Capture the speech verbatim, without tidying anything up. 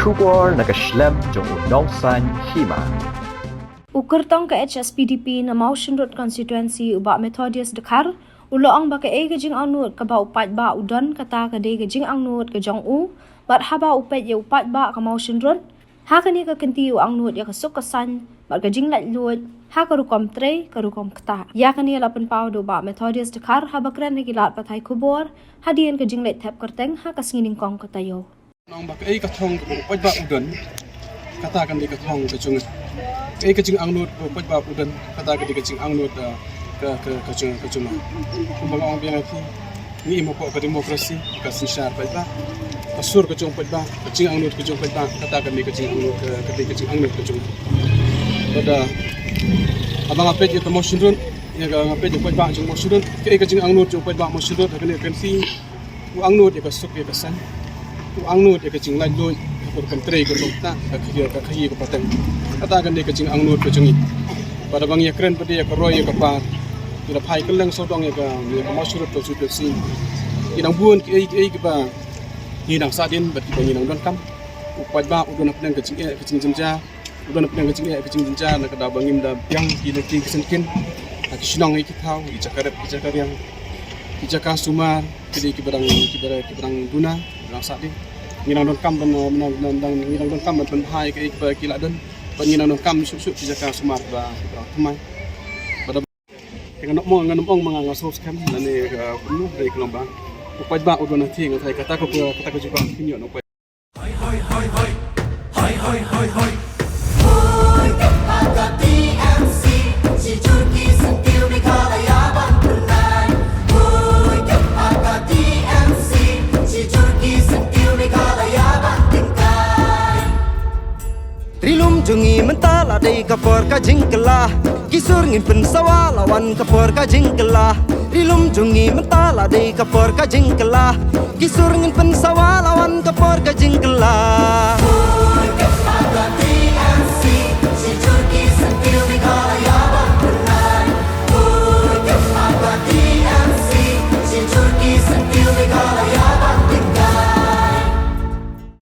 Khubor na ka shlem jong u Nongsaiñ Hima. U kyrtong ka H S P D P na Mawshynrut Constituency, u Bah Methodius Dkhar, u la ong ba kaei ka jingangnud kaba u paidbah u don, kata ka dei ka jingangnud ka jong u, bad haba u peit ïa u paidbah ka Mawshynrut, ha kane ka kynti u angnud ïa ka suk ka saiñ bad ka jinglaitluid ha ka rukom trei ka rukom ktah. Ïa kane la pynpaw da u Bah Methodius Dkhar haba kren ha ki lad pathai khubor hadien ka jingleit thep kyrteng ha ka sngi nyngkong ka taïew. Nang ba kaei ka thong kaba u paidbah u don, kata kan dei ka thong ka jong nga. Kaei ka jingangnud kaba u paidbah u don, kata ka dei ka jingangnud, eh, ka, ka, ka jong, ka jong nga. Kumba nga ong biang ïa phi, ngi im hapoh ka democracy, ka synshar paidbah, ka sur ka jong paidbah, ka jingangnud ka jong paidbah, kata kan dei ka jingangnud ka, ka dei ka jingangnud ka jong nga. Bad, eh, haba nga peit ïa ka Mawshynrut, ïa ka, nga peit ïa u paidbah jong Mawshynrut, kaei ka jingangnud jong u paidbah Mawshynrut ha kane ka kynti. U angnud ïa ka suk ïa ka saiñ. U angnud ïa ka jinglaitluid ha ka rukom trei ka rukom ktah, ka khaïi, ka khaïi ka pateng. Kata kan dei ka jingangnud ka jong ngi. Bad haba ngi ïakren pat ïa ka roi ïa ka par, ngi la phai kylleng sawdong ïa ka, ïa ka Mawshynrut constituency. Ngi dang bun kiei kiei kiba ngi dang sahdien bad kiba ngi dang donkam. U paidbah u don hapdeng ka jingeh ka jingjynjar. U don hapdeng ka jingeh ka jingjynjar na ka daw ba ngim da biang ki lynti ki syngkien ha ki shnong, ha ki thaw, ki jaka rep ki jaka riang, ki jaka sumar, ki dei kiba dang, kiba dang, kiba dang duna, kiba dang sahdien. Ngi dang donkam ban, ban, ban, ban, ngi dang donkam ban pynbha ïa kiei kiba ki la don. Bad ngi dang donkam shuh shuh ki jaka sumar kiba, kiba dang thymmai. Bad ngan ym ong, ngan ym ong ma nga nga sngewskhem lane, eh, kumno, dei ka long ba u paidbah u don ha thieng, kata ka, kata ka jubab phin ïoh na u paidbah. Ri lum jong ngi mynta la dei ka por ka jingkylla. Ki sur ngin pynsawa la wan ka por ka jingkylla. Ri lum jong ngi mynta la dei ka por ka jingkylla. Ki sur ngin pynsawa la wan ka